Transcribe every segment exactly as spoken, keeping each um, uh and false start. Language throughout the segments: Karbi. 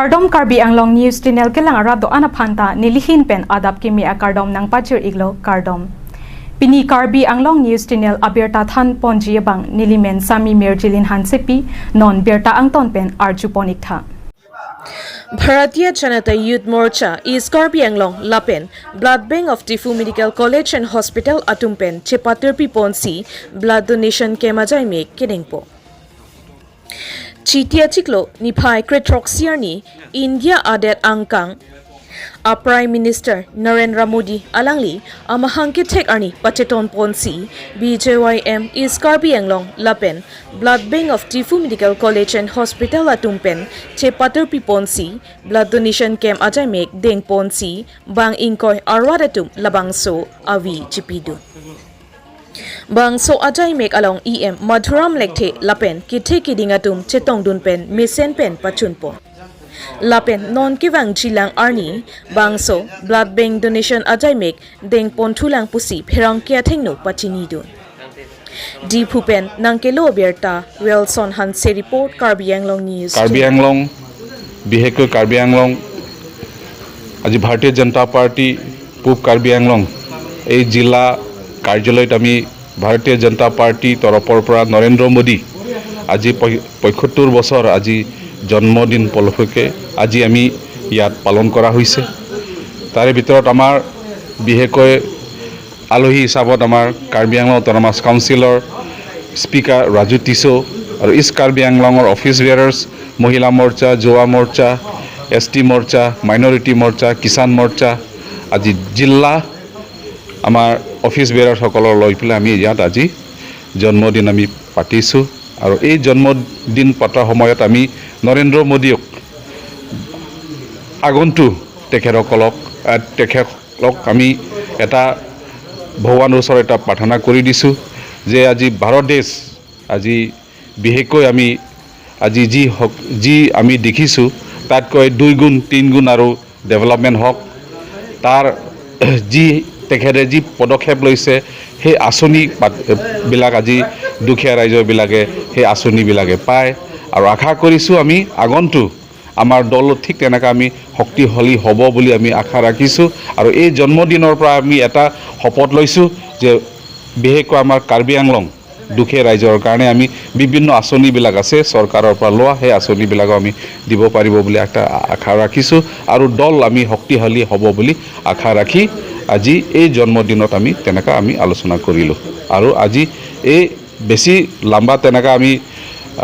Kardom, Karbi Anglong News Channel kelang arat do-an aphan ta nelihin pen adap kimi akardom nangpajir-iklo, kardom. Pini Karbi Anglong News Channel abirta thanponji abang nelimen Sami Mirjilin Hansepi, non birta angton pen arjupon-iktha. Bharatiya Janata Youth Morcha East Karbi Anglong lapen Blood Bank of Diphu Medical College and Hospital atum pen chepatirpiponsi blood donation camp ajaimek kedengpo. Chiti achiklo niphai kre-throksi arni India adet angkang a Prime Minister Narendra Modi alangli amahang kethek arni pachetonponsi B J Y M East Karbi Anglong lapen Blood Bank of Diphu Medical College and Hospital atum pen chepatirpiponsi blood donation camp ajaimek dengponsi bang ingkoi arwat atum labangso avi chipidun. Bangso ajaimek along E M Madhuram Lekthe lapen kethe keding atum chetongdun pen mesen pen pachunpon. Lapen non kevangjilang arni bangso blood bank donation ajaimek dengponthulang pusi pherangke athengno pachinidun. Diphu pen nangkelo birta, Wilson Hanse report, Karbi Anglong News. Karbi আংলং, বিশেষকৈ কাৰ্বি আংলং আজি ভাৰতীয় জনতা পাৰ্টি পূব কাৰ্বি আংলং এই জিলা কাৰ্যালয়ত আমি ভাৰতীয় জনতা পাৰ্টি তৰফৰ পৰা নৰেন্দ্ৰ মোদী আজি পঁয়- পঁয়সত্তৰ বছৰ আজি জন্মদিন উপলক্ষে আজি আমি ইয়াত পালন কৰা হৈছে। তাৰে ভিতৰত আমাৰ বিশেষকৈ আলহী হিচাপত আমাৰ কাৰ্বি আংলং অট'নমাছ কাউন্সিলৰ স্পীকাৰ ৰাজু টিছো আৰু ইষ্ট কাৰ্বি আংলঙৰ অফিচ বেয়াৰাৰ্ছ, মহিলা মৰ্চা, যুৱা মৰ্চা, এছ টি মৰ্চা, মাইনৰিটি মৰ্চা, কিষাণ মৰ্চা, আজি জিলা আমাৰ অফিচ বেয়াৰাৰ্ছসকলৰ লৈ পেলাই আমি ইয়াত আজি জন্মদিন আমি পাতিছোঁ। আৰু এই জন্মদিন পতাৰ সময়ত আমি নৰেন্দ্ৰ মোদীক আগন্তুক তেখেতসকলক, আহ, তেখেতসকলক আমি এটা ভগৱানৰ ওচৰত এটা প্ৰাৰ্থনা কৰি দিছোঁ যে আজি ভাৰত দেশ, আজি বিশেষকৈ আমি আজি যি হক-, যি আমি দেখিছোঁ, তাতকৈ দুই গুণ, তিন গুণ আৰু ডেভেলপমেণ্ট হওক। তাৰ যি তেখেতে যি পদক্ষেপ লৈছে, সেই আঁচনি পাত-, বিলাক আজি দুখীয়া ৰাইজৰবিলাকে সেই আঁচনিবিলাকে পায়। আৰু আশা কৰিছোঁ আমি আগন্তুক আমাৰ দল ঠিক তেনেকৈ আমি শক্তিশালী হ'ব বুলি আমি আশা ৰাখিছোঁ। আৰু এই জন্মদিনৰ পৰা আমি এটা শপত লৈছোঁ যে বিশেষকৈ আমাৰ কাৰ্বি আংলং দুখীয়া ৰাইজৰ কাৰণে আমি বিভিন্ন আঁচনিবিলাক আছে চৰকাৰৰ পৰা লোৱা, সেই আঁচনিবিলাকো আমি দিব পাৰিব বুলি এটা আশা ৰাখিছোঁ আৰু দল আমি শক্তিশালী হ'ব বুলি আশা ৰাখি আজি এই জন্মদিনত আমি তেনেকা আমি আলোচনা কৰিলোঁ। আৰু আজি এই বেছি লাম্বা তেনেকা আমি,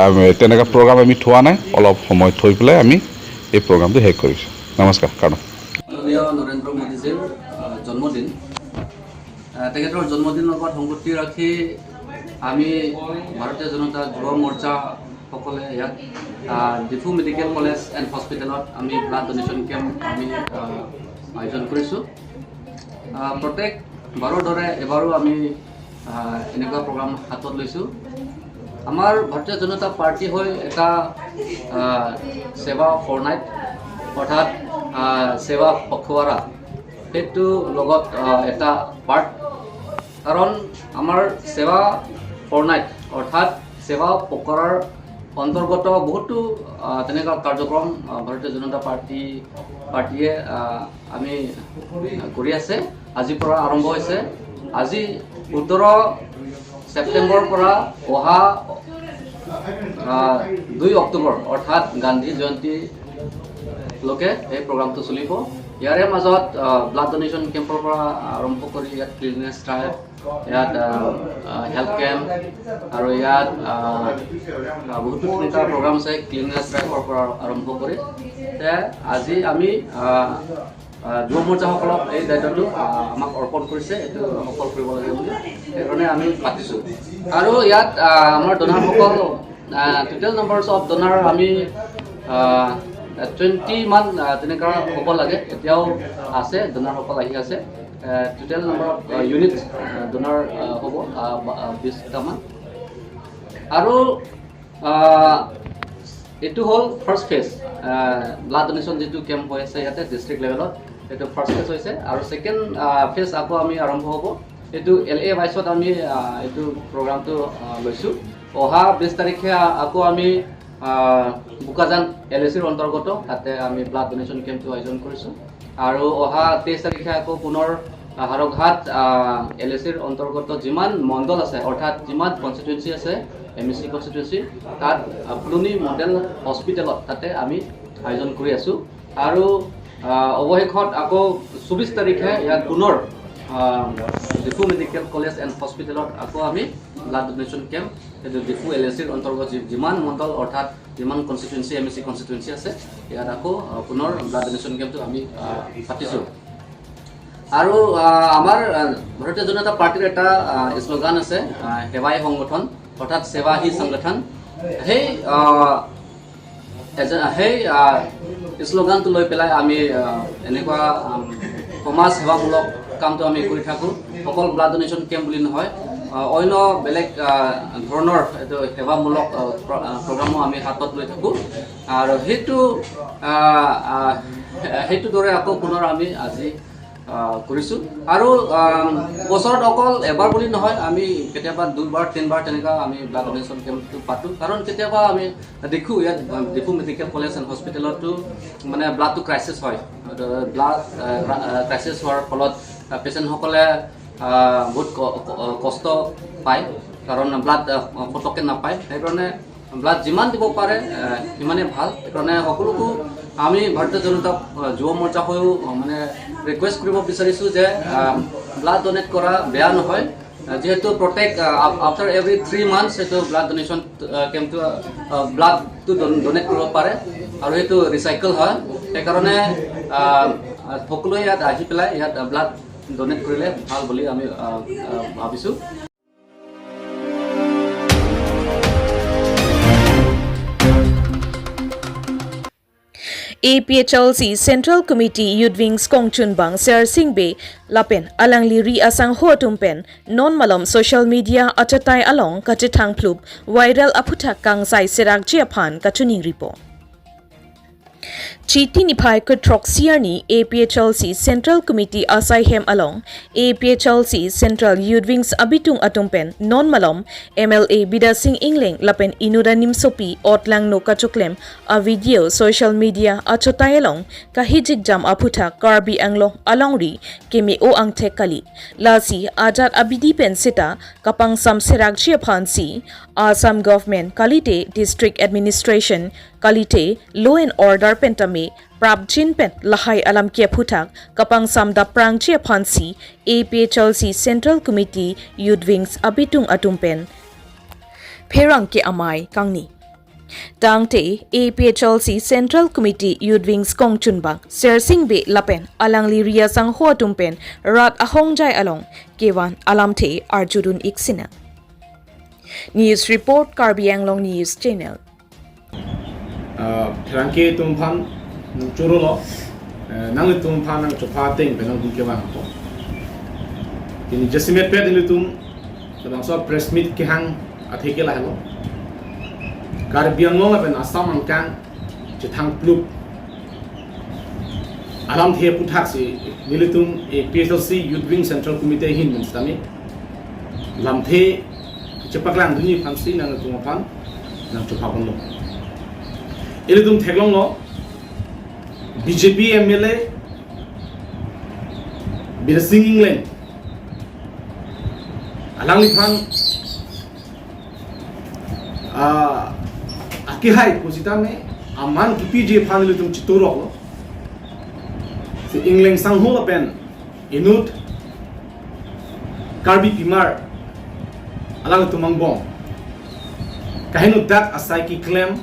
আম, তেনেকা প্ৰগ্ৰাম আমি থোৱা নাই, অলপ সময় থৈ পেলাই আমি এই প্ৰগ্ৰামটো শেষ কৰিছোঁ। নমস্কাৰ, প্ৰণাম। মাননীয় নৰেন্দ্ৰ মোদীজীৰ, আহ, জন্মদিন। আহ, তেখেতৰ জন্মদিনৰ লগত সংগতি ৰাখি আমি ভাৰতীয় জনতা যুৱ মৰ্চাসকলে ইয়াত, আহ, ডিফু মেডিকেল কলেজ এণ্ড হস্পিটেলত আমি ব্লাড ডনেশ্যন কেম্প আমি, আহ, আয়োজন কৰিছোঁ। আহ, প্ৰত্যেক বাৰৰ দৰে এবাৰো আমি, আহ, এনেকুৱা প্ৰগ্ৰাম হাতত লৈছোঁ। আমাৰ ভাৰতীয় জনতা পাৰ্টি হৈ এটা, আহ, সেৱা ফৰনাইট অৰ্থাৎ, আহ, সেৱা পখৱাৰা সেইটো লগত, আহ, এটা পাৰ্ট। কাৰণ আমাৰ সেৱা ফৰনাইট অৰ্থাৎ সেৱা পখৱাৰাৰ অন্তৰ্গত বহুতো, আহ, তেনেকুৱা কাৰ্যক্ৰম, আহ, ভাৰতীয় জনতা পাৰ্টি, পাৰ্টিয়ে, আহ, আমি, আহ, কৰি আছে। আজিৰ পৰা আৰম্ভ হৈছে। আজি সোতৰ ছেপ্টেম্বৰৰ পৰা অহা, আহ, দুই অক্টোবৰ অৰ্থাৎ গান্ধী জয়ন্তীলৈকে এই প্ৰগ্ৰামটো চলিব। ইয়াৰে মাজত, আহ, ব্লাড ডনেশ্যন কেম্পৰ পৰা আৰম্ভ কৰি ইয়াত ক্লিননেছ ড্ৰাইভ, ইয়াত, আহ, আহ, হেল্থ কেম্প আৰু ইয়াত, আহ, আহ, বহুতো তেনেকুৱা প্ৰগ্ৰাম আছে, ক্লিননেছ ড্ৰাইভৰ পৰা আৰম্ভ কৰি। তে আজি আমি, আহ, আহ, যুৱ মৰ্চাসকলক এই দায়িত্বটো, আহ, আমাক অৰ্পণ কৰিছে, এইটো সফল কৰিব লাগে বুলি সেইকাৰণে আমি পাতিছোঁ। আৰু ইয়াত, আহ, আমাৰ ডনাৰসকল, আহ, টোটেল নাম্বাৰছ অফ ডনাৰ আমি, আহ, টুৱেণ্টি মান, আহ, তেনেকুৱা হ'ব লাগে, এতিয়াও আছে, ডনাৰসকল আহি আছে। আহ, টোটেল নাম্বাৰ অফ, আহ, ইউনিট, আহ, ডনাৰ, আহ, হ'ব, আহ, বা-, আহ, বিছটামান। আৰু, আহ, এইটো হ'ল ফাৰ্ষ্ট ফেজ, আহ, ব্লাড ডনেশ্যন যিটো কেম্প হৈ আছে ইয়াতে ডিষ্ট্ৰিক্ট লেভেলত, এইটো ফাৰ্ষ্ট ফেজ হৈছে। আৰু ছেকেণ্ড, আহ, ফেজ আকৌ আমি আৰম্ভ হ'ব, এইটো এল এ ৱাইজত আমি, আহ, এইটো প্ৰগ্ৰামটো, আহ, লৈছোঁ। অহা বিছ তাৰিখে, আ-, আকৌ আমি, আহ, বোকাজান এল এ চিৰ অন্তৰ্গত তাতে আমি ব্লাড ডনেশ্যন কেম্পটো আয়োজন কৰিছোঁ। আৰু অহা তেইছ তাৰিখে আকৌ পুনৰ, আহ, হাৰঘাট, আহ, এল এ চিৰ অন্তৰ্গত যিমান মণ্ডল আছে, অৰ্থাৎ যিমান কনষ্টিটুৱেঞ্চি আছে, এম ই চি কনষ্টিটুৱেঞ্চি, তাত, আহ, পুৰণি মডেল হস্পিটেলত তাতে আমি আয়োজন কৰি আছোঁ। আৰু, আহ, অৱশেষত আকৌ চৌবিছ তাৰিখে ইয়াত পুনৰ, আহ, ডিফু মেডিকেল কলেজ এণ্ড হস্পিটেলত আকৌ আমি ব্লাড ডনেশ্যন কেম্প, এইটো ডিফু এল এ চিৰ অন্তৰ্গত যি-, যিমান মণ্ডল অৰ্থাৎ যিমান কনষ্টিটুৱেঞ্চি, এম ই চি কনষ্টিটুৱেঞ্চি আছে, ইয়াত আকৌ, আহ, পুনৰ ব্লাড ডনেশ্যন কেম্পটো আমি, আহ, পাতিছোঁ। আৰু, আহ, আমাৰ, আহ, ভাৰতীয় জনতা পাৰ্টীৰ এটা, আহ, শ্লোগান আছে, আহ, সেৱাই সংগঠন, অৰ্থাৎ সেৱা হি সংগঠন। সেই, আহ, এজে-, সেই, আহ, শ্লোগানটো লৈ পেলাই আমি, আহ, এনেকুৱা, আম, সমাজ সেৱামূলক কামটো আমি কৰি থাকোঁ। অকল ব্লাড ডনেশ্যন কেম্প বুলি নহয়, আহ, অন্য বেলেগ, আহ, ধৰণৰ এইটো সেৱামূলক, আহ, প্ৰ-, আহ, প্ৰগ্ৰামো আমি হাতত লৈ থাকোঁ। আৰু সেইটো, আহ, আহ, সেইটো দৰে আকৌ পুনৰ আমি আজি, আহ, কৰিছোঁ। আৰু, আহ, বছৰত অকল এবাৰ বুলি নহয়, আমি কেতিয়াবা দুবাৰ, তিনিবাৰ তেনেকুৱা আমি ব্লাড ডনেশ্যন কেম্পটো পাতোঁ। কাৰণ কেতিয়াবা আমি দেখোঁ ইয়াত, আহ, ডিফু মেডিকেল কলেজ এণ্ড হস্পিটেলতো মানে ব্লাডটো ক্ৰাইচিছ হয়। ব্লাড, আহ, ক্ৰা-, আহ, ক্ৰাইচিছ হোৱাৰ ফলত, আহ, পেচেণ্টসকলে, আহ, বহুত ক-, ক-, কষ্ট পায়, কাৰণ ব্লাড, আহ, পটককৈ নাপায়। সেইকাৰণে ব্লাড যিমান দিব পাৰে, আহ, সিমানে ভাল। সেইকাৰণে সকলোকো আমি ভাৰতীয় জনতা, আহ, যুৱ মৰ্চা হৈও, আহ, মানে ৰিকুৱেষ্ট কৰিব বিচাৰিছোঁ যে, আহ, ব্লাড ডনেট কৰা বেয়া নহয়। আহ, যিহেতু প্ৰত্যেক, আহ, আফ-, আফটাৰ এভৰি থ্ৰী মান্থছ সেইটো ব্লাড ডনেশ্যন, আহ, কেম্পটো, আহ, ব্লাডটো ডন-, ডনেট কৰিব পাৰে আৰু সেইটো ৰিচাইকেল হয়। সেইকাৰণে, আহ, আহ, সকলোৱে ইয়াত আহি পেলাই ইয়াত, আহ, ব্লাড ডনেট কৰিলে ভাল বুলি আমি, আহ, আহ, ভাবিছোঁ। A P H L C Central Committee Youth Wings kongchunbang Sersing Bey lapen alangli ri asangho atum pen non malom social media achotai along kachethang phlup viral aphuthak kangsai serakji aphan kachiningripo. Chiti niphai kethroksi arni A P H L C Central Committee asai hem along A P H L C Central Youth Wings abitung atum pen non malom M L A Bidya Sing Engleng lapen inut animsopi Ot Langno kachoklem a video social media achotai along kahijik jam aphuthak Karbi Anglong alongri keme-o angthek kali. Lasi ajat abidi pen seta kapangsam serakji aphansi Assam Government kalite District Administration kalite law and order pen tame prapjin pen lahai alam ke aphuthak kapangsam daprangji aphansi A P H L C Central Committee Youth Wings abitung atum pen pherangke amei kangni. Tangte A P H L C Central Committee Youth Wings kongchunbang Sersing Bey lapen alangli ri asangho atum pen rat ahongjai along kevan alamthe arjudun-ik sinang. News report, Karbi Anglong News Channel. Ah, pherangke atum aphan nangchorolo, eh, nanglitum aphan nangchopha ateng pen nangtum kevang po. Pini jasemet pet ilitum labangso press meet kehang atheke lahelo. Karbi Anglong lapen Assam angkang chethang phlup alamthe aphuthaksi nelitum A P H L C Youth Wing Central Committee ahin pen sitame lamthe chepaklangdunji aphansi nangtum aphan nangchopha ponlo. Ilitum theklonglo B J P M L A Bidya Sing Engleng alangliphan, ah, akehai pusitame aman kipiji aphan ilitum chituroklo. Si Engleng sangho lapen inut Karbi pimar alanglitum angbong kaheno dak asai keklem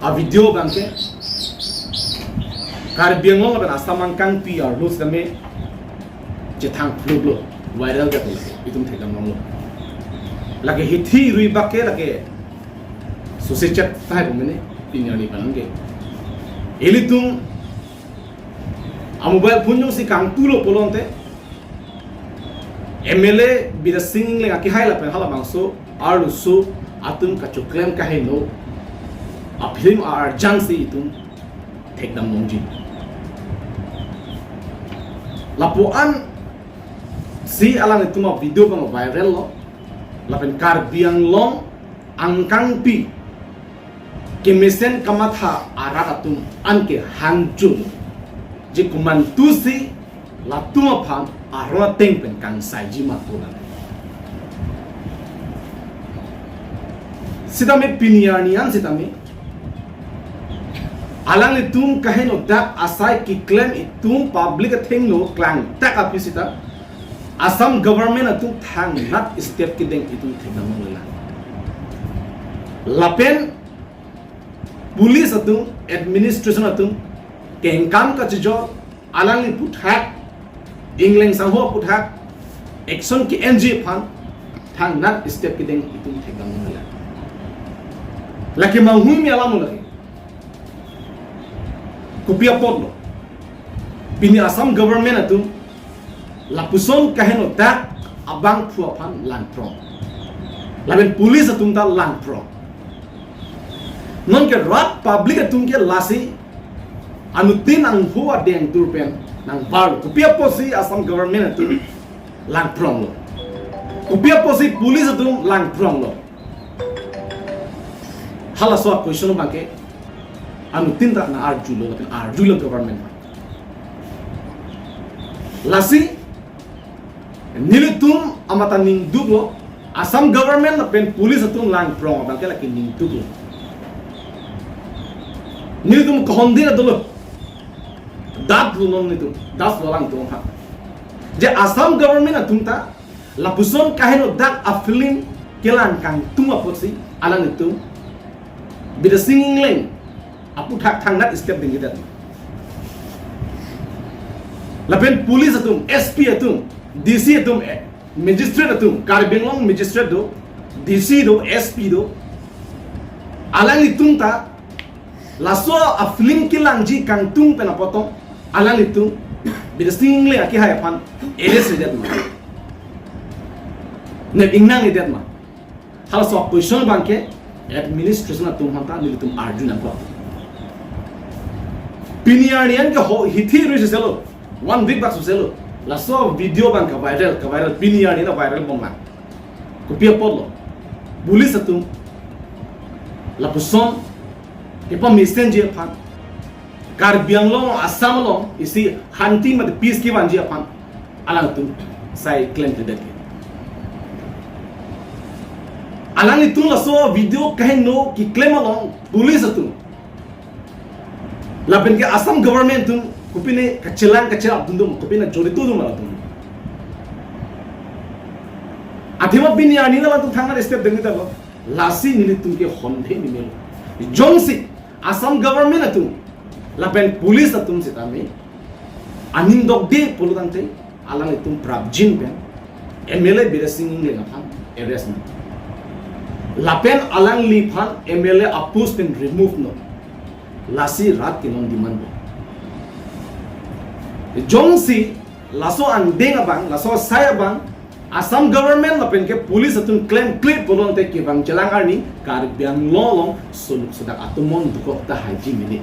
a video abangke Karbi Anglong lapen Assam angkangpi arlo sitame chethang phluplo, viral ke phluplo, itum thekdam longlo. Lake hithi rui bak ke lake sose chat tahai bomene pini arni pen ke. Ilitum a mobile phone jongsi kangtulo pulote M L A Bidya Sing Engleng akehai lapen halabangso arloso atum kachoklem kaheno a film a arjangsi itum thekdam longji. Lapuan si alanglitum a video abang viral lo, lapen Karbi Anglong angkangpi kemesen kamatha arat atum anke hangjo, je komantusi latum aphan arong ateng pen kangsaiji ma pu lang. Sitame pini arni an sitame alanglitum kaheno dak asai keklem itum public athengno klangtak aphi sita Assam government atum thangnat step kedeng itum theklong lang. Lapen police atum, administration atum kengkam kachijor, alangli aputhak, Ingleng sangho aputhak action ke-enji aphan thangnat step kedeng itum theklong lang. Lake manghui mi alam lake. Kopi apotlo? Pini Assam government atum lapuson kaheno dak abangphu aphan langprong. Lapen police atum ta langprong. Nonke rat public atum ke lasi anuttin angho adeng dur pen nangbarlo. Kopi apotsi Assam government atum langpronglo? Kopi apotsi police atum langpronglo? Halaso a-question abangke anuttin ta nang-arjulo, lapen arjulo government. Lasi nelitum amat ta ningduklo, Assam government lapen police atum langprong abangke lake ningduklo. Nelitum kohondina dolo. Datlo non nelitum, datlo alangtum aphan. Je Assam government atum ta lapuson kaheno dak a-film kelang kangtung apotsi alanglitum Bidya Sing Engleng aputhak thangnat step dengjidet. Lapen police atum, S P atum, D C atum, eh, magistrate atum, Karbi Anglong magistrate do, D C do, S P do, alanglitum ta laso a-film kelangji kangtung pen apot alanglitum Bidya Sing Engleng akehai aphan arrest-redet ma, nep ingnang-redet ma? Halaso a-question abangke administration atum aphanta nelitum arju nangkok. Pini arni an ke ho hithi rui selo, one week bak selo, laso video abang ka-viral, ka-viral, pini arni na viral bom lang. Kopi apotlo? Police atum lapuson kepamesenji aphan, Karbi Anglong, Assam along isi shanti mate peace kevanji aphan alangtum sai klemkledet. Alanglitum laso video kaheno keklem along police atum lapen ke Assam government atum kopine kachelang kacherap dundum, kopine jorito dum alanglitum. Athema pini arni alangtum thangnat step dengdetlo. Lasi nelitum ke hondhe ni melo. Jongsi Assam government atum lapen police atum sitame aning dokde pulo tangte alanglitum prapjin pen M L A Bidya Sing Engleng aphan arrest non. Lapen alangliphan M L A a-post pen remove non. Lasi rat ke non demand bo. Jongsi laso angdeng abang, laso asai abang Assam government lapen ke police atum klemkle pulote kevang chelang arni Karbi Anglong along suluk sudak atomon dokok tahaiji mene.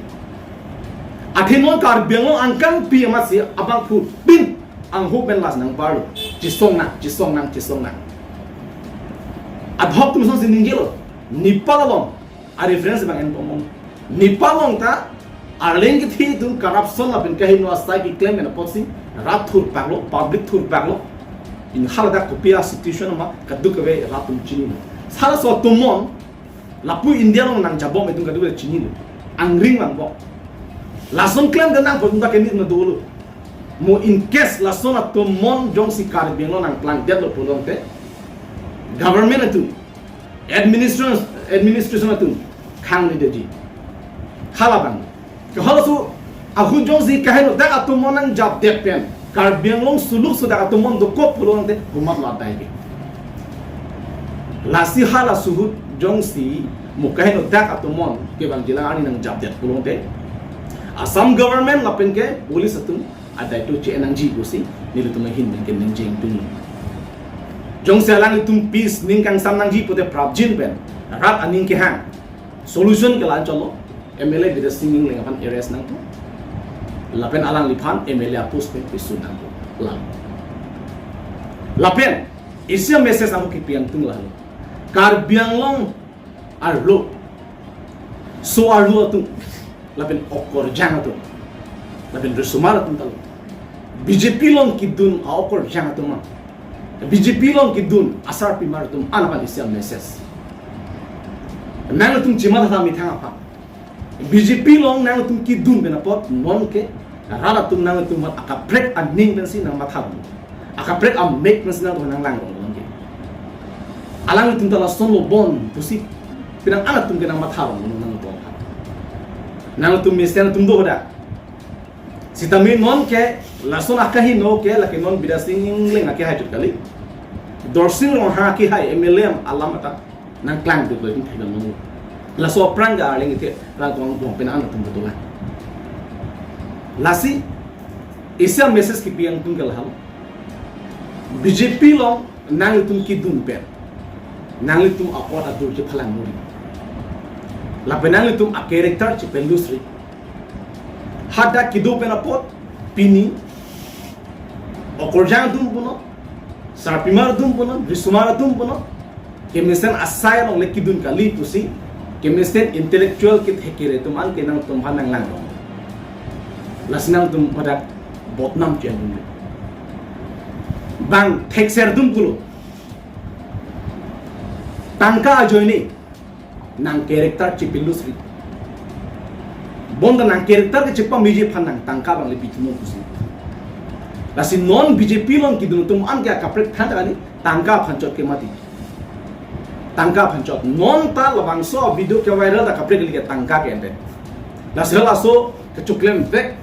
Athe non Karbi Anglong angkangpi amatsi abangphu pin angho pen las nangbarlo. Chesong nang, chesong nang, chesong nang. Adhok atum asonsi ningjelo. Nepal along a-reference abang en bomnon. Nepal along ta arleng kethe atum corruption lapen kaheno asai keklem pen apotsi rat thurpaklo, public thurpaklo. Pini haladak kopi a-situation ma kadokave rat atum chinilo. Halaso atomon lapu India along nangjabom atum kadokave chinilo. Angring vangbom. Lason klemde nang atum ta kenit na dolo. Mo in case lason atomon jongsi Karbi Anglong nangplangdetlo pulote government atum, administration, administration atum khang ni deji. Halabang. Ke halaso ahut jongsi kaheno dak atomon nangjapdet pen Karbi Anglong suluk sudak atomon dokok pulote komatlo adai ke. Lasi halaso ahut jongsi mo kaheno dak atomon kevang chelang arni nangjapdet pulote Assam government lapen ke police atum adai to che-en nangji pusi nelitum ahin pen keningje ingtung. Jongsi alanglitum peace ning kangsam nangji pute prapjin pen rat aning kehang solution ke la-an chotlo, M L A Bidya Sing Engleng aphan arrest nangpo. Lapen alangliphan M L A a-post pen pesun nangpo. Lang. Lapen isi a-message ako kepi ingtung lahelo. Karbi Anglong arlo So-arlo atum, lapen okorjang atum, lapen risomar atum ta lo. B J P along kedun a-okorjang atum ma, B J P along kedun asarpimar atum an aphan isi a-message. Nangtum chematha methang aphan. B J P along nangtum kedun pen apot non ke rat atum nangtum akaprek aning pensi nangmatha rong, akaprek amek pensi nangtum nanglang rong nang ke. Alangtum ta lason lo bon pusi penang an atum ke nangmatha rong nangtum aphan. Nangtum mesen atum do da. Sitame non ke lason akaheno ke lake non Bidya Sing Engleng akehai chot kali. Dorsing Ronghang akehai M L A alam ata nangklang duk lo, itum thek nang nung. Laso aphrang ke arleng ithe rang tong bong penang an atum betul lah. Lasi isi a-message kipi angtum ke lahelo. B J P along nangtum kedun pen nangtum a-ot adur chephalang muri. Lapen nangtum a-character chepalus ri. Hadak kedo pen apot pini okorjang atum punon, sarpimar atum punon, risomar atum punon, kemesen asai along le kedun kali pusi kemesen intellectual kethek kere atum an ke nangtum aphan nanglang rong. Lasi nangtum hadak bodnam cheng dun. Bang thekser atum pulo, tangka ajoine nang character chepalus ri. Bonta nang character ke chepameji aphan nang tangka abang le pi thunon pusi. Lasi non B J P along kedun atum an ke akaprek than ta kali, tangka aphan chot ke mati. Tangka aphan chot. Non ta labangso video ke viral ta kaprek kali ke tangka ke ente. Lasi halaso kechoklem vek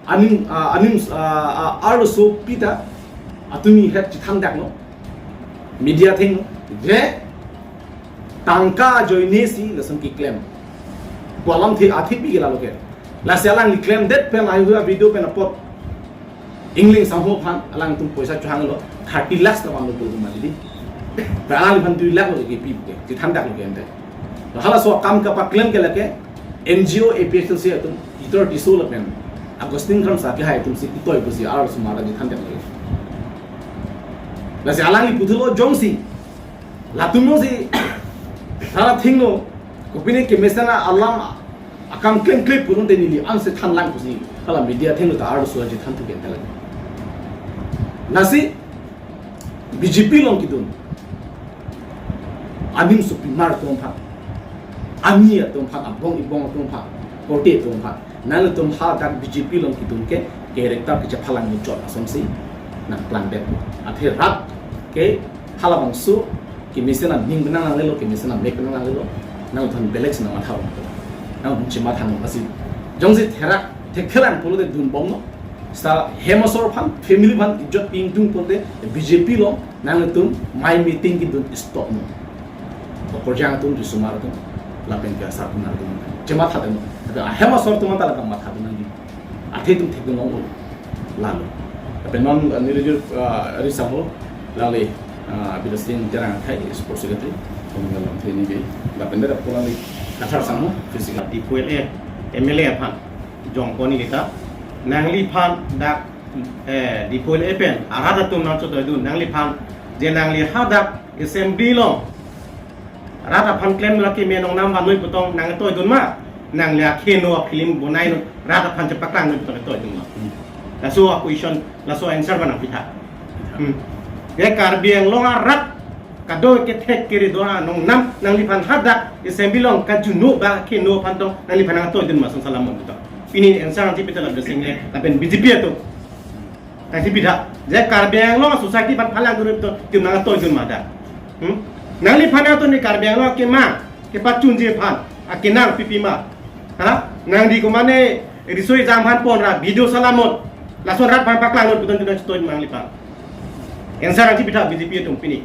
anim, ah, anim, ah, ah, arloso pita atumi het chethan dak no. Media atheng je tangka ajoine si lason keklem. Ko alam the athe pi ke lalo ke. Lasi alangli klemdet pen lahai hua video pen apot Engleng sangho aphan alangtum poisa chohanglo, thirty lakhs ta vanlo pulo mali di. Ba alangliphan dui lakh lo ke pi ke, chethan dak lo ke ente. Halaso akam kapaklem ke lake N G O A P H L C atum, Peter Tisso lapen Augustine Kramsa akehai atum si kitoi pusi arloso mara chethan dak lo ke. Lasi alangli puthulo jongsi latum jongsi sara thingno, kopine kemesen alam akam klem klem punon te neli ansi thanlang pusi hala media athengno ta arloso chethan thu ke ente lake. Lasi B J P along kedun anim sopimar atum aphan, ani atum aphan, abong ibong atum aphan, korte atum aphan, nangtum hadak B J P along kedun ke character kechephalang muchot asonsi nangklangdet. Athe rat ke halabangso kemesen aning penang nanglelo, kemesen amek penang nanglelo, nangtum belek si nangmatha rong. Nangtum chematha rong asi. Jongsi therak thekthelang pulote dunbomnon. Seta hem asor aphan, family aphan ijot pingtung pulote B J P along nangtum mai meeting kedun stop non. Okorjang atum, risomar atum, lapen ke asarpimar atum chematha dunnon. Tapi ahem asor atum ta la kamatha dun nangji. Athe itum thekdun long lalo. Lapen non, uh, nirjur, uh, risangho, lale, uh, Bidya Sing Terang akhai, sports secretary, komunal lamthe ni be, lapen dera pulang di Kathar sangho, physical. Diphu L A, M L A aphan jongkoni kita, nangliphan dak, eh, Diphu L A pen arat atum nangchotoi dun, nangliphan je nangli hadak assembly along rat aphan klem lake me nongnam vannoi putong nangtoi dun ma, nangli akheno film bonai non rat aphan chepaklang noi putong toi dun ma. Laso a-question, laso answer ba nangpitha. Hmm. Ke Karbi Anglong arat kadokave kethek kere do anongnam nangliphan hadak assembly along kajuno ba kheno aphan tong nangliphan nangtoi dun ma son salam mon putong. Pini answer nangchipitha la Bidya Sing Engleng lapen B J P atum. Nangchipitha, je Karbi Anglong society aphan phalang dun putong itum nangtoi dun ma dak. Hmm? Nangliphan atum ni Karbi Anglong kemang, kepachunji aphan akenang pipi ma. Ha? Nangli komane riso ejang aphan pon ra video salam mon. Lason rat aphan paklang noi putong itum nangtoi nangliphan. Answer nangchipitha B J P atum pini.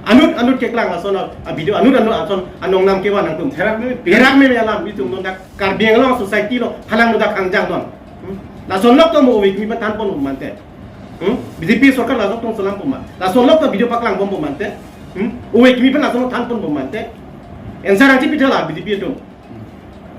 Anut anut keklang lason a-video, anut anut ason anongnam kevan nangtum therak me, therak me alam itum non dak Karbi Anglong society along phalang do dak angjang don. Hmm? Lason lok to mo ove kimi aphan thanpon mante. Hmm? B J P sorkar lason tong salam puma. Lason lok to video paklangbom mante. Hmm? Ove kimi aphan lason thanpon mante. Answer nangchipitha la B J P atum.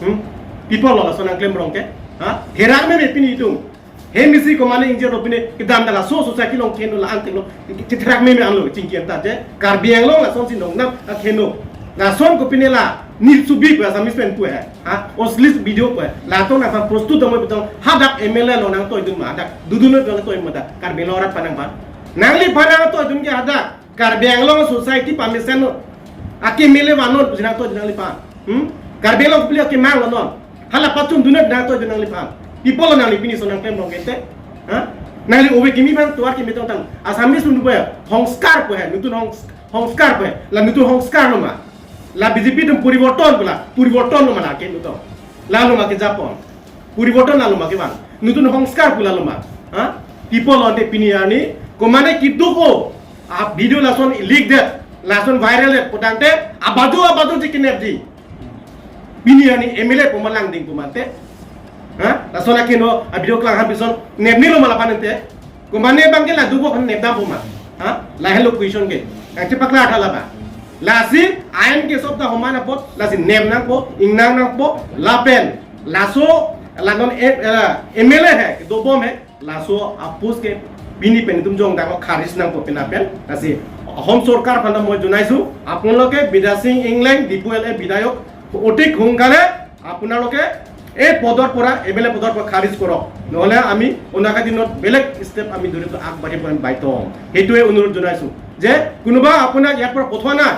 Hmm? People lo lason nangklem rong ke. Ha? Therak me me pini itum. Hem isi komane ingjir lo pine kedam dak laso society along kheno la-an theklo. Chetherak me me anlo chingki anta je Karbi Anglong lasonsi nongnam akheno. Lason kopine la nilsubi pu Assamese pen pu he. Ha? Oslis video pu he. Latum nangphan prostut dong pu tong hadak M L A along nangtoidun ma, hadak dudun along nangtoidun ma, dak Karbi Anglong arat aphan nangphan. Nangliphan nangtoidun ke hadak Karbi Anglong society pamesen no. Akemele vannon pusi nangtoidun nangliphan. Hmm? Karbi Anglong kopili akemang vannon. Hala pachundun nangtoidun nangliphan. People nangli pini so nangklem long kete. Ha? Nangli ove kimi bang tuar kimi tong tang. Assamese pu pu he. Hongskar pu he. Nutun hongs-, hongskar pu he. La nutun hongskar lo ma. La B J P atum poriborton pu la. Poriborton lo ma la ke nutun. La lo ma ke japon. Poriborton la lo ma ke bang. Nutun hongskar pu la lo ma. Ha? People on the pini arni. Komane kiduk o. A video lason leak det. Lason viral det. Putangte abadu abadu ji kinep ji. Pini arni M L A pu ma langding pu mate. Ha? Lason akeno a video klang ham pison nepni lo ma la panente. Komane bang ke la dubo kan nepdam pu ma. Ha? Lahelo question ke. Kangche pakla thala ba. Lasi ain ke sob ta homan apot, lasi nep nangpo, ingnang nangpo, lapen. Laso, la non M-, eh, M L A he, dobom he. Laso apus ke pini pen itum jongdang kharis nangpo pina pen. Lasi Ahom sorkar aphan ta moi jonaisu, আপোনালোকে বিদ্যা সিং ইংলেং ডিফু এল এ বিধায়ক অতি সোনকালে আপোনালোকে এই পদৰ পৰা, M L এ পদৰ পৰা খাৰিজ কৰক, নহ'লে আমি অনাগত দিনত বেলেগ ষ্টেপ আমি ধৰি আগবাঢ়িব আমি বাধ্য হ'ম। সেইটোৱে অনুৰোধ জনাইছো যে কোনোবা আপোনাক ইয়াৰ পৰা পঠোৱা নাই,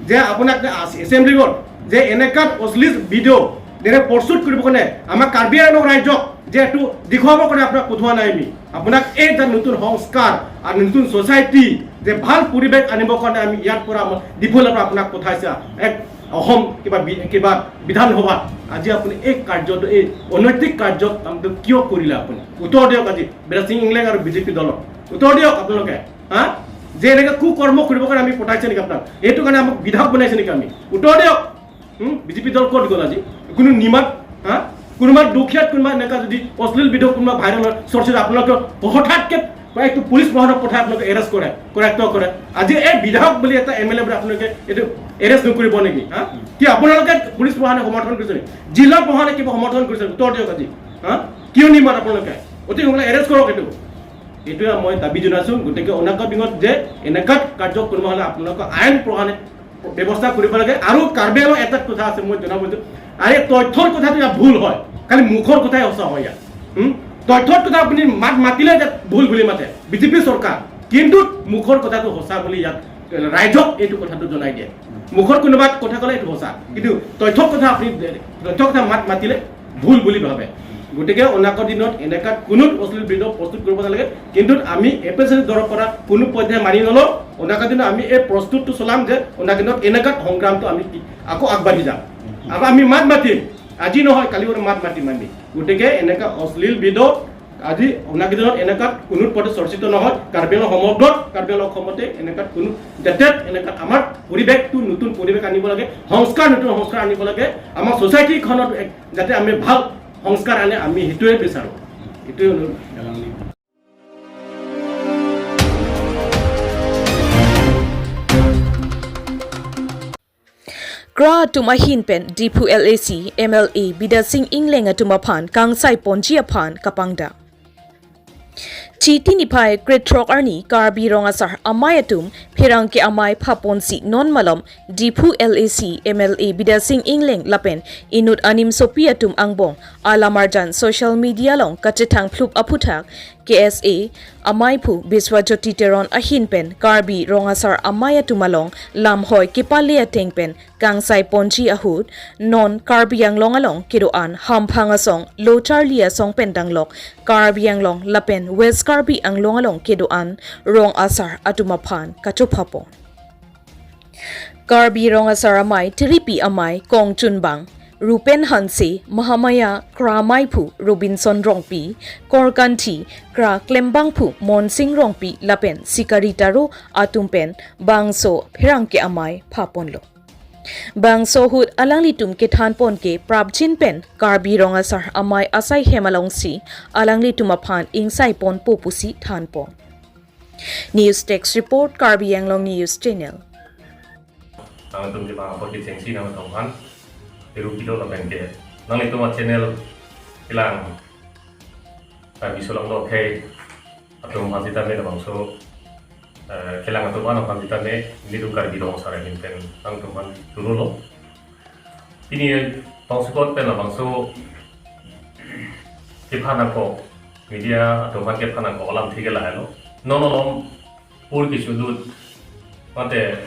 যে আপোনাক এছেম্বলি গ'ল যে এনেকাত অশ্লীল ভিডিঅ' যেনে প্ৰস্তুত কৰিব কাৰণে আমাৰ কাৰ্বি আংলং ৰাইজক যে এইটো দেখুৱাবৰ কাৰণে আপোনাক পঠোৱা নাই আমি। আপোনাক এই যে নতুন সংস্কাৰ আৰু নতুন ছ'চাইটি যে ভাল পৰিৱেশ আনিবৰ কাৰণে আমি ইয়াৰ পৰা আমাৰ ডিফুলৰ পৰা আপোনাক পঠাইছে এক অসম কিবা বি-, কিবা বিধানসভাত। আজি আপুনি এই কাৰ্যটো, এই অনৈতিক কাৰ্য কামটো কিয় কৰিলে আপুনি? উত্তৰ দিয়ক আজি বিদ্যা সিং ইংলেং আৰু বিজেপি দলক। উত্তৰ দিয়ক আপোনালোকে, হা? যে এনেকে কুকৰ্ম কৰিবৰ কাৰণে আমি পঠাইছে নেকি আপোনাক? এইটো কাৰণে আমাক বিধায়ক বনাইছে নেকি আমি? উত্তৰ দিয়ক। হুম? বিজেপি দল ক'ত গ'ল আজি? কোনো নিমাত, হা? কোনোবা দুখীয়াত কোনোবা এনেকা যদি অশ্লীল ভিডিঅ' কোনোবা ভাইৰেল হয়, চৰ্চিত আপোনালোকে হঠাৎকে বা এইটো পুলিচ প্ৰশাসনক পঠাই আপোনালোকে এৰেষ্ট কৰে, কৰে, কিয় কৰে? আজি এই বিধায়ক বুলি এটা এম এল এ বুলি আপোনালোকে এইটো এৰেষ্ট নকৰিব নেকি? হা? কি আপোনালোকে পুলিচ প্ৰশাসনে সমৰ্থন কৰিছে নেকি? জিলা প্ৰশাসনে কিবা সমৰ্থন কৰিছে নেকি? উত্তৰ দিয়ক আজি। হা? কিয় নিমাত আপোনালোকে? অতি সোনকালে এৰেষ্ট কৰক এইটো। এইটোৱে মই দাবী জনাইছো। গতিকে অনাগত দিনত যে এনেকা কাৰ্য কোনোবা হ'লে আপোনালোকৰ আইন প্ৰশাসনে ব্যৱস্থা কৰিব লাগে। আৰু কাৰ্বি আংলং এটাত কথা আছে, মই জনাব বিচাৰিছো, আৰে তথ্যৰ কথাটো ইয়াত ভুল হয়, খালি মুখৰ কথাই সঁচা হয় ইয়াত। হুম? তথ্যৰ কথা আপুনি মাত মাতিলে যে ভুল বুলি মাতে বিজেপি চৰকাৰ, কিন্তু মুখৰ কথাটো সঁচা বুলি ইয়াত ৰাইজক এইটো কথাটো জনাই দিয়ে। মুখৰ কোনোবা কথা ক'লে এইটো সঁচা, কিন্তু তথ্যৰ কথা আপুনি, তথ্যৰ কথা মাত মাতিলে ভুল বুলি ভাবে। গতিকে অনাগত দিনত এনেকা কোনো অশ্লীল ভিডিঅ' প্ৰস্তুত কৰিব নালাগে। কিন্তু আমি এ পি এছ এল দলৰ পৰা কোনো পধ্যে মানি নলওঁ। অনাগত দিনত আমি এই প্ৰস্তুতটো চলাম যে অনাগত দিনত এনেকা সংগ্ৰামটো আমি কি-, আকৌ আগবাঢ়ি যাম। আৰু আমি মাত মাতিম, আজি নহয় কালি মাত মাতিম আমি। গতিকে এনেকা অশ্লীল ভিডিঅ' আজি অনাগত দিনত এনেকা কোনো পথে চৰ্চিত নহয়। কাৰ্বি আংলং সমগ্ৰ কাৰ্বি আংলং অসমতে এনেকা কোনো যাতে এনেকা আমাৰ পৰিৱেশটো নতুন পৰিৱেশ আনিব লাগে, সংস্কাৰ নতুন সংস্কাৰ আনিব লাগে, আমাৰ ছ'চাইটিখনত এক যাতে আমি ভাল সংস্কাৰ আনে, আমি সেইটোৱে বিচাৰোঁ। এইটোৱে অনুৰোধ। Kra atum ahin pen Diphu L A C M L A Bidya Sing Engleng atum aphan kangsai ponji aphan kapangdak. Chiti niphai krethrok arni Karbi Rong Asar Amei atum pherangke amei phaponsi non malom Diphu L A C M L A Bidya Sing Engleng lapen inut animsopi atum angbong alamarjan social media along kachethang phlup aphuthak K S A ameiphu Biswajyoti Teron ahin pen Karbi Rong Asar Amei atum along lamhoi kepale ateng pen kangsai ponji ahut non Karbi Anglong along kedo-an hamphang asong lo charli asong pen danglok Karbi Anglong lapen West Karbi Anglong along kedo-an Rong Asar atum aphan kachopha pon. Karbi Rong Asar Amei, Tiripi Amei, Kongchunbang, Rupen Hanse, Mahamaya Kra ameiphu Robinson Rongpi, Korkanthi Kra klembangphu Monsing Rongpi lapen Sikari Taro atum pen bangso pherangke amei phaponlo. Bangso ahut alanglitum kethan pon ke prapjin pen Karbi Rong Asar Amei asai hem alongsi alanglitum aphan ingsai ponpo pusi than pon. News Desk Report, Karbi Anglong News Channel. Nangtum je bang apot kechengsi nangtum aphan iru kilo lapen ke nanglitum a-channel kelang ta biso lang lo khai atum aphan sita me labangso eh, kelang atum an aphan sitame nelitum Karbi Rong Asar ahin pen nangtum aphan choro lo. Pini tongsekot pen labangso kephan ako, media atum aphan kephan ako alamthe ke lahelo. Non malom pur kisulut mate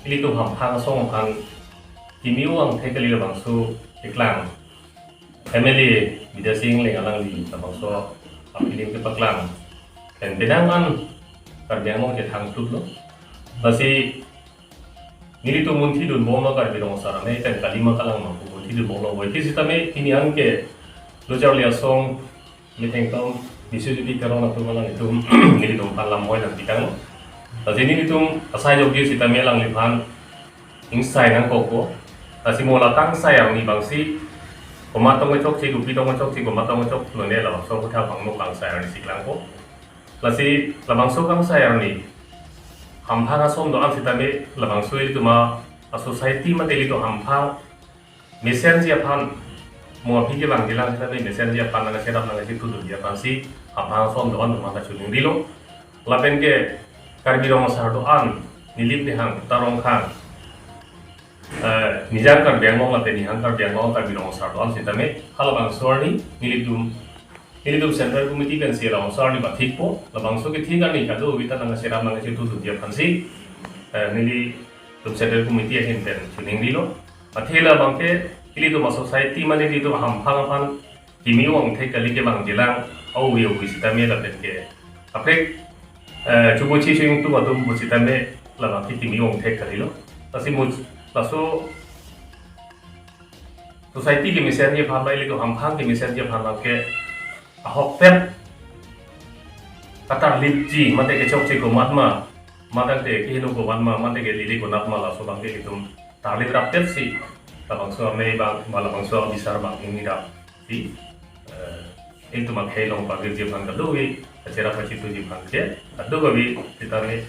ilitum hamphang asong aphan kimi-o angthek kali labangso keklang M L A Bidya Sing Engleng alangli labangso apilim kepaklang pen penang an Karbi Anglong chethangthup lo. Lasi nelitum munthidun bomlo Karbi Rong Asar amei pen kalima kalang ma pu munthidun bomlo. Boike sitame pini anke lo charli asong methengtom Biswajit Teron atum alanglitum nelitum aphan lam hoi nangpitanglo. Lasi nelitum asai jokji sitame alangliphan ingsai nangkokpo. Lasi mo la kangsai arni abangsi komat tong kechokche, kopi tong kechokche, komat tong kechok, nonke labangso aputhak abang mo kangsai arni si klangpo. Lasi labangso kangsai arni hamphang ason do-an sitame labangso ilitum a-society mate ilitum hamphang mesenji aphan mo aphi kevangjilang sitame mesenji aphan nangkacherap nangkachetudunji aphansi hamphang ason do-an atum aphan ta choningrilo. Lapen ke Karbi Rong Asar do-an Nilip Nihang Puta Rongkhang, eh, Nijang Karbi Anglong lapen Nihang Karbi Anglong Karbi Rong Asar do-an sitame halabangso arni nelitum nelitum Central Committee pensi labangso arni pathikpo. Labangso kethik arni kadokave ta nangkacherap nangkachetudunji aphansi, eh, nelitum Central Committee ahin pen choningrilo. Athe labang ke ilitum a-society mane ilitum hamphang aphan kimi-o angthek kali kevangjilang, au-e au-e sitame lapen ke kaprek, eh, chubuchi chingtum atum pu sitame labang ke kimi-o angthek kalilo. Lasi mo laso society kemesenji aphan ba ilitum hamphang kemesenji aphan abang ke ahokpet katarlipji mate kechokche komat ma, mate ke kehingno komat ma, mate ke lili konat ma, laso abang ke ilitum tarlip rapetsi labangso amei abang ba labangso abisar abang ingni rapsi, eh, ilitum akhei along pagirji aphan kadokave kacherap kachetuji aphan ke kadokave sitame,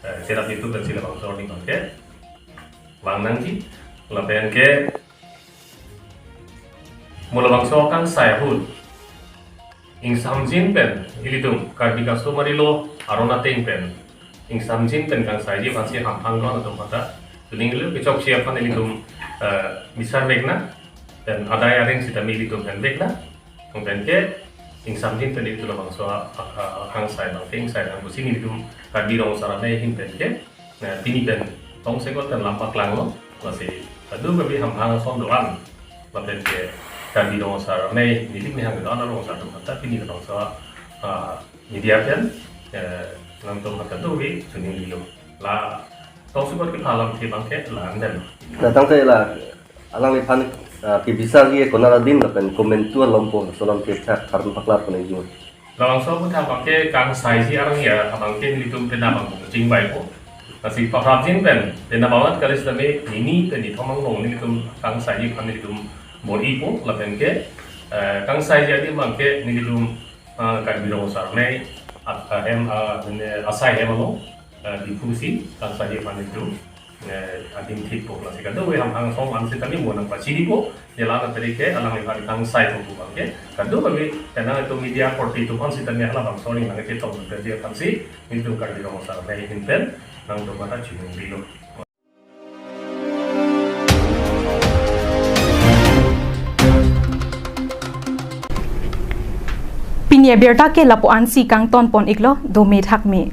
eh, cherap itu pensi labangso arni abang ke vang nangji. Lapen ke mo labangso kangsai ahut ingsamjin pen ilitum Karbi Customary Law aron ateng pen ingsamjin pen kangsaiji aphansi hamphang do-an atum aphan ta choningrilo. Kechokche aphan ilitum, eh, bisar vek nang pen adai areng sitame ilitum pen vek nang. Lapen ke ingsamjin pen ilitum labangso a, a, a, kangsai abang ke ingsai nang pusi nelitum Karbi Rong Asar amei ahin pen ke, eh, pini pen tongsekot pen lam paklanglo. Lasi kadokave hamphang ason do-an lapen ke Karbi Rong Asar amei Nilip Nihang do-an arong asar atum aphan ta pini labangso a, media pen, eh, nangtum aphan kadokave choningrilo. La tongsekot kepha alamthe abang ke la-an dam. Datang ke la alangliphan, ah, kebisarji konat adin lapen komantu alompo laso alamthe tha tharun paklar pon nangji. Labangso aputhak abang ke kangsaiji arni abang ke nelitum penap abang chingvaipo. Lasi paprapjin pen penap abang kali sitame nini pen nithom angbong nelitum kangsaiji aphan nelitum bor-ipo lapen ke, eh, kangsaiji adim abang ke nelitum, eh, Karbi Rong Asar amei at, ahem, ah, ne asai hem along, eh, Diphu si kangsaiji aphan nelitum, eh, adim thikpo. Lasi kadokave hamphang asong an sitame mo nangpachinipo. Jela na teri ke alangliphan kangsai thokpo abang ke kadokave, eh, nangtum media korte atum aphan sitame halabangso arni nangkachetong nangji aphansi nelitum Karbi Rong Asar amei ahin pen nangtum aphan ta choningrilo. Pini abirta ke lapu-ansi kangton pon iklo, dome thakme.